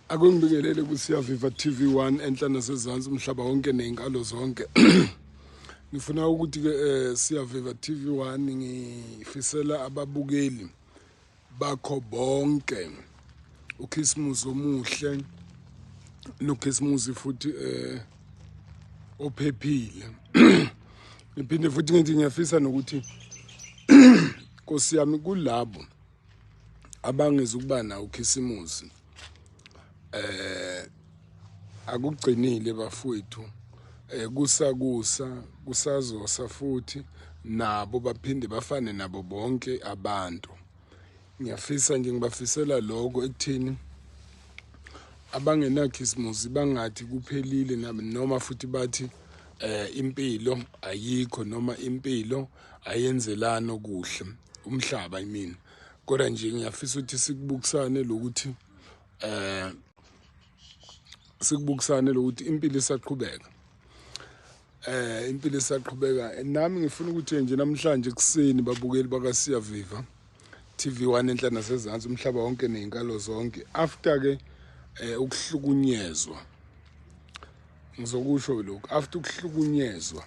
Akungibingelele kuSiyaviva TV1 enhla nasezansi, umhlaba wonke nezinkalo zonke. Ngifuna ukuthi ke Siyaviva TV1, ngifisela ababukeli bakho bonke uKhisimusi omuhle noKhisimusi futhi ophephile. Ngiphinde futhi ngithi ngiyafisa nokuthi, Nkosi yami, kulabo abangezukuba nawo uKhisimusi, akugcinile bafowethu, kusakusa kusazosa futhi nabo baphinde bafane nabo bonke abantu. Ngiyafisa nje, ngibafisela lokho ekuthini abangenakhisimusi bangathi kuphelile noma futhi bathi impilo ayikho noma impilo ayenzelani okuhle umhlaba, I mean. Kodwa nje ngiyafisa ukuthi sikubukisane lokuthi impilo isaqhubeka, impilo isaqhubeka. Nami ngifuna ukuthi nje namhlanje kuseni, babukeli bakaSiyaviva TV1 enhla nasezansi, umhlaba wonke nezinkalo zonke, after ke ukuhlukunyezwa, ngizokusho lokhu, after ukuhlukunyezwa,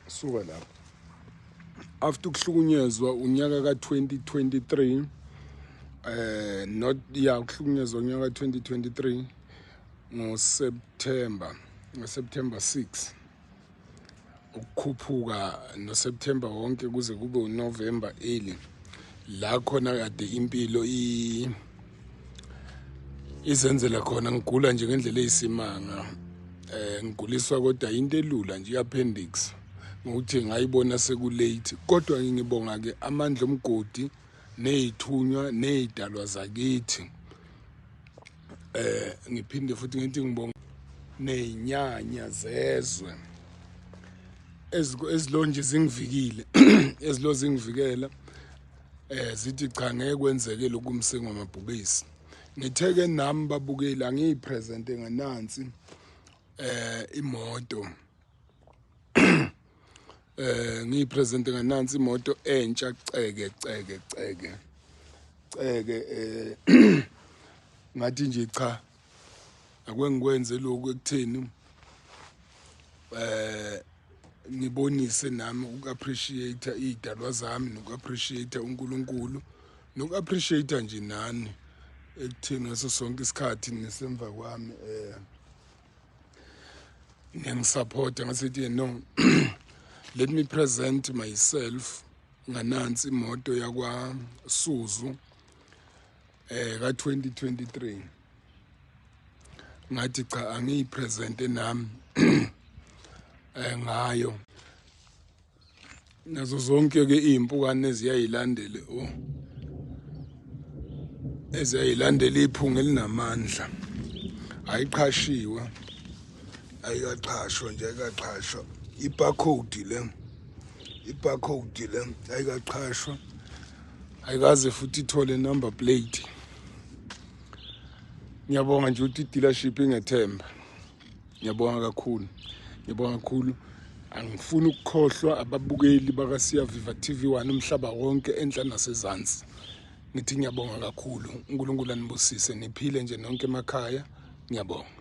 suka lapho, after ukuhlukunyezwa unyaka ka-2023, not, yeah, ukuhlukunyezwa unyaka ka-2023 ngoSeptember, ngoSeptember 6 ukukhuphuka, noSeptember wonke kuze kube uNovember early, la khona kade impilo izenzela khona. Ngigula nje ngendlela eyisimanga, ngiguliswa kodwa into elula nje, i-appendix, ngokuthi ngayibona seku-late. Kodwa ngibonga ke amandla omgodi ney'thunywa ney'dalwa zakithi. Ngiphinde futhi ngithi ngibonga ney'nyanya zezwe ezilo nje zingivikile, ezilo zingivikela, zithi cha, ngeke kwenzeke lokhu umsingo wamabhubesi. Ngithe-ke nami, babukeli, angiyipresente nganansi imoto, ngiyipresente nganansi imoto entsha ceke ceke ceke ceke. Ngathi nje cha, ake ngikwenze lokhu ekutheni ngibonise nami uku-appreciate iy'dalwa zami noku-appreciate uNkulunkulu noku-appreciate nje nani ekutheni ngaso sonke isikhathi nisemva kwami, ngiyangisupporta. Ngasithi no, let me present myself nganansi imoto yakwa Suzu ka 2023. Ngathi cha, angiyipresente nami ngayo, nazo zonke ke izimpukane eziyayilandele, oh, eziyayilandela iphunga elinamandla. Ayiqhashiwe, ayikaqhashwa nje, ayikaqhashwa. I-barcode le, i-barcode le ayikaqhashwa, ayikaze futhi ithole number plate. Ngiyabonga nje ukuthi i-dealership ingethemba. Ngiyabonga kakhulu, ngiyabonga kakhulu. Angifuni ukukhohlwa ababukeli bakaSiyaviva TV1 umhlaba wonke enhla nasezansi. Ngithi ngiyabonga kakhulu, uNkulunkulu anibusise, niphile nje nonke emakhaya. Ngiyabonga.